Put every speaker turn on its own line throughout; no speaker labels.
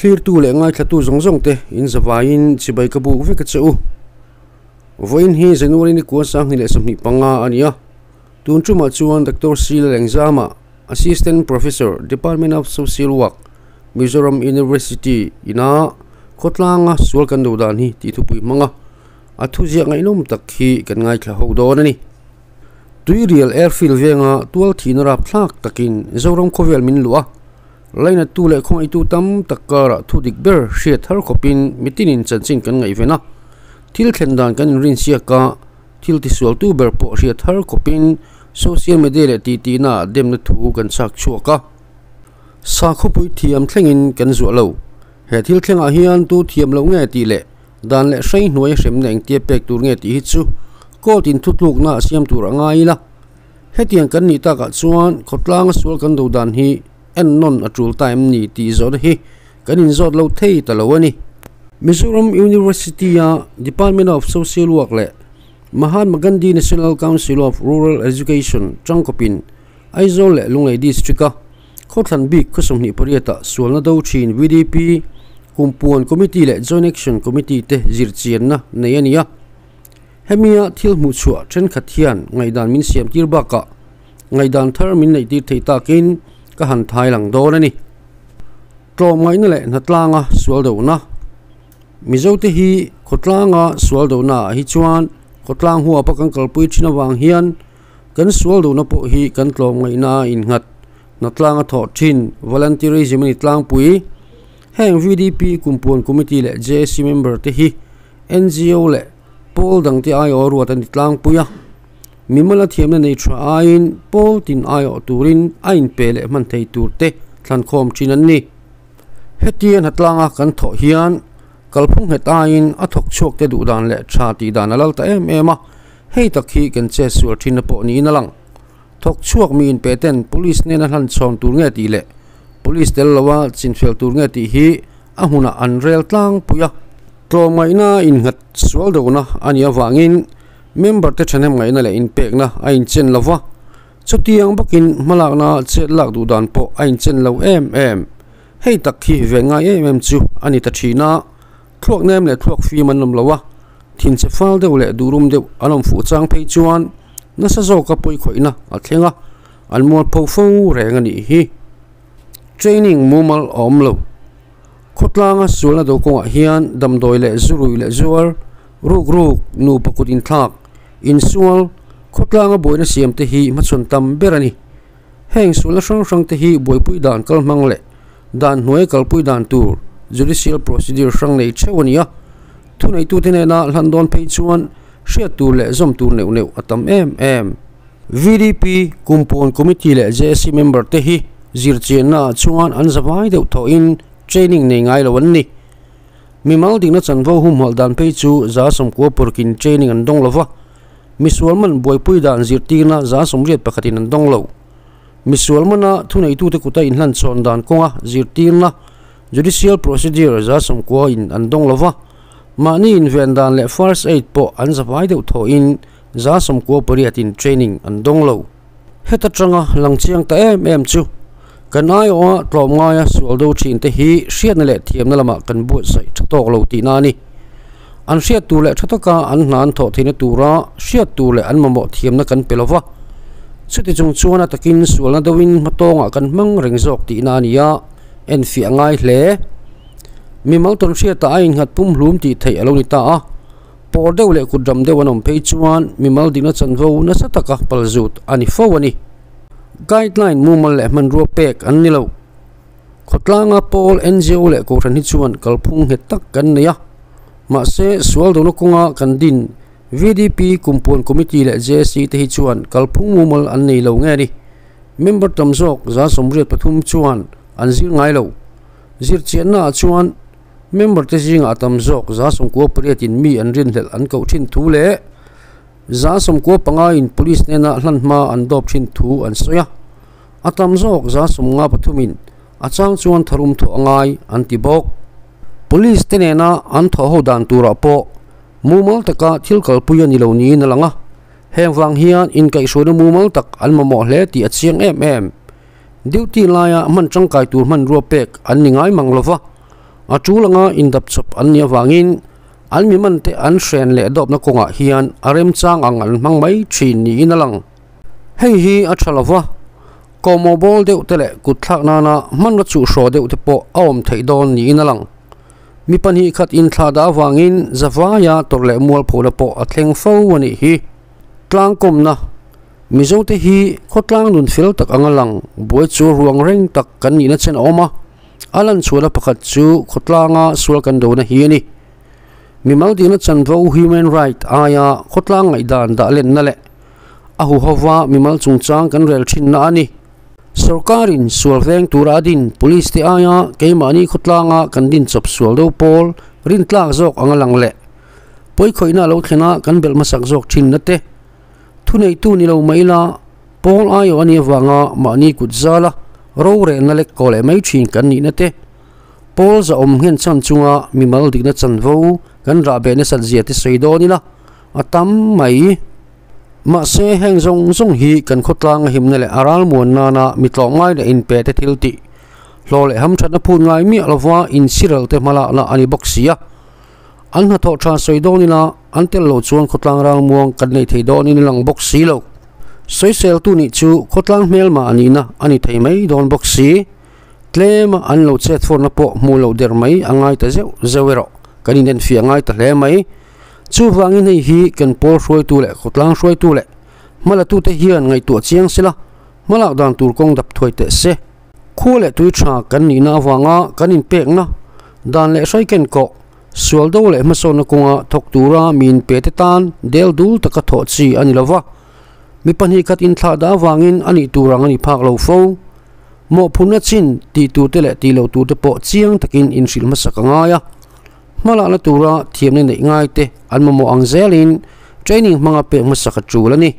Thlirtu leh ngaithlatu zawng zawng te in zavaiin chibai ka buk vek a che u. Vawiin hi January ni kua 2025 a ni a, tun tumah chuan Doctor Sila Lengzama, Assistant Professor, Department of Social Work, Mizoram University ina khawtlanga sual kan do dan hi tih thupui hmang a, a thuziah ngaihnawm tak hi kan ngaithla ho dawn a ni. Tuirial Airfield venga tual thihna rapthlak takin Zoram khawvel min luh a, Lainattu leh khawngaihtu tam tak karah thu dik ber hriat thar khawpin mitinin chanchin kan ngaihven a, thil thlen dan kan inrinsiak a, thil tisualtu ber pawh hriat thar khawpin social media leh titinaah demna thu kan chak chhuak a. Sakhawpui thiam thlengin kan zuah lo. He thil thlengah hian tu thiam lo nge tih leh dan leh hrei hnuai hremna engtia pek tur nge tih hi chu court in thutlukna a siam tur a ngai ila. Hetiang kan nih takah chuan khawtlanga sual kan do dan hi en nawn a tul ta em ni tih zawhna hi kan inzawt lo thei ta lo a ni. Mizoram University-a Department of Social Work leh Mahatma Gandhi National Council of Rural Education tangkawpin Aizawl leh Lunglei District-a khawthlan bik khaw 28-ah sualna do thin VDP, Kumpuan Committee leh Joint Action Committee te zirchianna nei a ni a. Hemia thil hmuhchhuah thenkhat hian ngaihdan min siam tir bakah ngaihdan thar min neih tir thei takin ka han thai lang dawn a ni. Tlawmngaihna leh hnatlanga sual dohna Mizote hi khawtlanga sual dohna ah hi chuan khawtlang huapa kan kalpui thin avang hian kan sual dohna pawh hi kan tlawmngaihna a innghat hnatlanga thawh thin volunteerism a ni tlangpui. Heng VDP Kumpuan Committee leh JAC member te hi NGO leh pawl dangte aiawh ruat a ni tlangpui a. Mimala thiamna nei tha aiin pawl tin aiawh turin a inpe leh hman thei tur te thlankhawm thin an ni. Hetia hnatlanga kan thawh hian kalphung nghet aiin a thawk chhuak te duh dan leh tha tih dan a lal ta em em a, hei tak hi kan che sual thinna pawh niin a lang. Thawk chhuak mi inpe ten police nena hlan chhawn tur nge tih leh police tel loa chinfel tur nge tih hi a hmunah an rel tlangpui a. Tlawmngaihna innghat sual dohna a nih avangin Member te thahnem ngaihna leh inpekna a inchen lo va, chutiang bawkin hmalakna chet lak duh dan pawh a inchen lo em em. Hei tak hi ve ngai em em chu a ni ta thin a, thluak nem leh thluak fim an awm lo a, thinchhe fal deuh leh duhrum deuh an awm fuh chang phei chuan nasa zawka pawikhawihna a thleng a, an mualpho fo reng a nih hi. Training mumal a awm lo. Khawtlanga sualna do kawngah hian damdawi leh zurui leh zuar, rukruk, nupa kut inthlak, insual, khawtlanga buaina siam te hi hmachhawn tam ber a ni. Heng sualna hrang hrang te hi buaipui dan kalhmang leh dan hnuai kalpui dan tur judicial procedure hrang nei theuh a ni a. Thuneitute nena hlan dawn phei chuan hriat tur leh zawm tur neuh neuh a tam em em. VDP, Kumpuan Committee leh JAC member te hi zirchianna ah chuan an zavai deuh thawhin training nei ngai lo an ni. Mimal dikna chanvo humhalh dan phei chu 90 pawrkin training an dawng lo va, misual man buaipui dan zirtirna 81 in an dawng lo. Misual mana thuneitute kuta inhlanchhawn dan kawnga zirtirna judicial procedure 90 in an dawng lo va, mahni inven dan leh first aid pawh an zavai deuh thawhin 98 in training an dawng lo. Heta tanga lang chiang ta em em chu kan aiawha tlawmngaia sual do thin te hi hriatna leh thiamna lamah kan buatsaih tha tawk lo tihna a ni. An hriat tur leh tha taka an hna an thawh theihna tura hriat tur leh an mamawh thiamna kan pe lova. Chuti chung chuan a takin sualna deuhin hmatawngah kan hmang reng zawk tihna a ni a, enfiah ngai hle. Mimal tawn hriatah a innghat pumhlum tih theih a lo ni ta a. Pawr deuh leh kut ram deuh an awm phei chuan mimal dikna chanvo nasa taka palzut a ni fo a ni. Guideline mumal leh hmanrua pek an ni lo. Khawtlanga pawl NGO leh Kohhran hi chuan kalphung nghet tak kan nei a. Mahse, sual dona kawnga kan din VDP, Kumpuan Committee leh JC te hi chuan kalphung mumal an nei lo nge ni. Member tam zawk 83 chuan an zir ngai lo. Zirchiannaah chuan Member te zingah a tam zawk 98 in mi an rinhlelh an koh thin thu leh 95 in police hnena hlan hma an dawp thin thu an sawi a. A tam zawk 53 in a chang chuan tharum thawh a ngai an ti bawk. Police te nena an thawh ho dan turah pawh mumal taka thil kalpui a ni lo niin a lang a. Heng vang hian inkaihhruaina mumal tak an mamawh hle tih a chiang em em. Duty laia hman tangkai tur hmanrua pek an ni ngai mang lova. A tul anga indap chawp an nih avangin an mi man te an hren leh dawpna kawngah hian a remchang ang an hmang mai thin niin a lang. Hei hi a tha lova, kawhmawh bawl deuh te leh kut thlak nana hmanraw chuhhraw deuh te pawh a awm theih dawn niin a lang. Mi pahnih khat inthlah dah avangin zavaia tawrh leh mualphona pawh a thleng fo a nih hi. Tlangkawmna, Mizote hi khawtlang nun fel tak anga lang buai chu ruang reng tak kan nihna chen a awm a, a lan chhuahna pakhat chu khawtlanga sual kan dona hi a ni. Mimal dihna chanvo human right aia khawtlang ngaihdan dah lenna leh a huhova mimal chungchang kan rel thinna a ni. Sorkarin sual veng tura a din police te aia keimahni khawtlanga kan din chawp sual do pawl rintlak zawk anga lang leh pawikhawihna a lo thlen a kan belh hmasak zawk thinna te Thuneitu ni lo mah ila, pawl aiawh a nih avanga mahni kut zala rorelna lek kaw leh mai thin kan nihna te, pawl zahawm nghen chhan chunga mimal dikna chanvo kan rah beh nasat zia te sawi dawn ila a tam mai. Mahse, heng zawng zawng hi kan khawtlang a himna leh a ralmuan nana mi tlawmngai leh inpe te thil tih hlawh leh hamthatna phut ngai miah lova inchhiral te hmalakna a ni bawk si a. An hnathawh tha sawi dawn ila an tel lo chuan khawtlang rangmuang kan nei thei dawnin a lang bawk si lo. Sawiseltu nih chu khawtlang hmelma a nihna a ni thei mai dawn bawk si. Tlema an lo chet fawrna pawh hmuh loh der mai a ngai ta zeuh zeuh erawh kan inenfiah ngai ta hle mai. Chuvangin hei hi kan pawl hruaitu leh khawtlang hruaitu leh hmalatute hian ngaihtuah chiang sela hmalak dan tur kawng dap thuai teh se. Khua leh tui tha kan nihna avanga kan inpekna dan leh hrai ken kawh, sual do leh hmasawnna kawnga thawk tura mi inpe te tan del dul taka thawh chi a ni lova, mi pahnih khat inthlah dah avangin a nih tur ang a ni phak lo fo. Mawhphurhna chin tih tur te leh tih loh tur te pawh chiang takin inhrilh hmasak a ngai a, hmalakna tura thiamna neih ngai te an mamawh ang zelin training hmanga pek hmasak a tul a ni.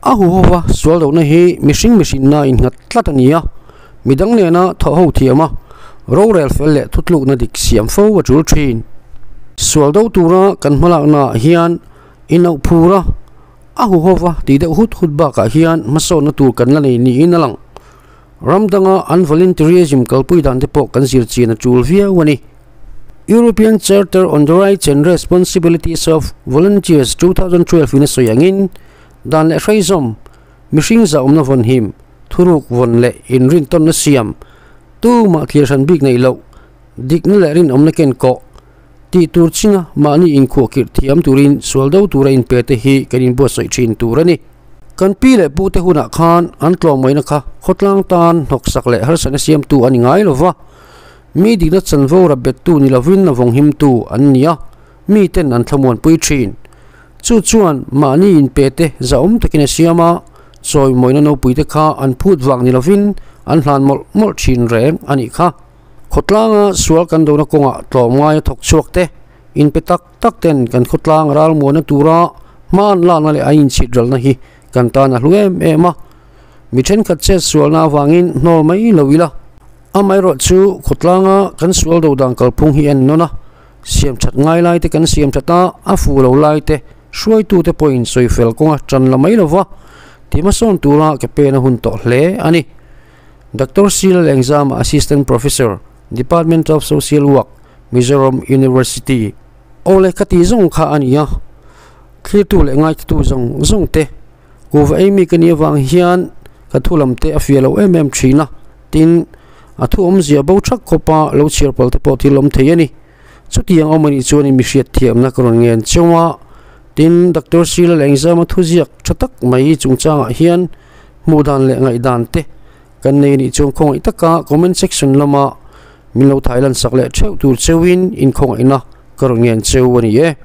A huhova sual lohna hi mihring mihrinna innghat tlat a ni a, midang nena thawh ho thiam a, rorel fel leh thutlukna dik siam fo a tul thin. Sual do tura kan hmalaknaah hian inauh phur a, a huhova tih deuh hut hut bakah hian hmasawnna tur kan la nei niin a lang. Ram danga an volunteerism kalpui dan te pawh kan zir chian a tul viau a ni. European Charter on the Rights and Responsibilities of Volunteers 2012 in a sawi angin, dan leh hreizawm, mihring zahawmna vawn him, thuruk vawn leh inrintawnna siam, tumah thlir hran bik neih loh, dikna leh rinawmna ken kawh, tih tur chinga mahni inkhuahkirh thiam turin sual do tura inpe te hi kan inbuatsaih thin tur a ni. Kan pi leh pute hunah khan an tlawmngaihna kha khawtlang tan hnawksak leh harsatna siamtu a ni ngai lova, Mi dikna chanvo rap bettu ni lovin a vawng himtu an ni a, miten an thlamuanpui thin. Chu chuan mahni inpe te zahawm takin a siam a, chawimawina nopuite kha an phut vang ni lovin an hlan mawlh mawlh thin reng a nih kha. Khawtlanga sual kan dona kawngah tlawmngai a thawk chhuak te, inpe tak tak ten kan khawtlang ralmuana tura hma an lakna leh a inchhit ralna hi kan tan a hlu em em a. Mi thenkhat chet sualna avangin hnawl mai lo ila. Amaherawh chu khawtlanga kan sual do dan kalphung hi en nawn a, siam that ngai lai te kan siam that a, a fuh lo lai te hruaitute pawhin sawi fel kawnga tan la mai lova ti hmasawn tura ke pen a hun tawh hle a ni. Doctor Sila Lengzama Assistant Professor, Department of Social Work, Mizoram University. Awle ka ti zawng kha a ni a, thlirtu leh ngaithatu zawng zawng te Kuhva ei mi ka nih avang hian ka thu lam te a fiah lo em em thin a, tin, a thu awmzia bo thak khawpa lo chhiar pal te pawh thil awm thei a ni. Chutiang awm a nih chuan in mi hriat thiamna ka rawn ngen cheu a, tin, Doctor Sila leh Engzama thuziak tha tak mai chungchangah hian hmuh dan leh ngaihdan te kan nei a nih chuan khawngaih taka comment section lama min lo thailan sak leh theuh tur cheuin inkhawngaihna ka rawn ngen cheu a ni e.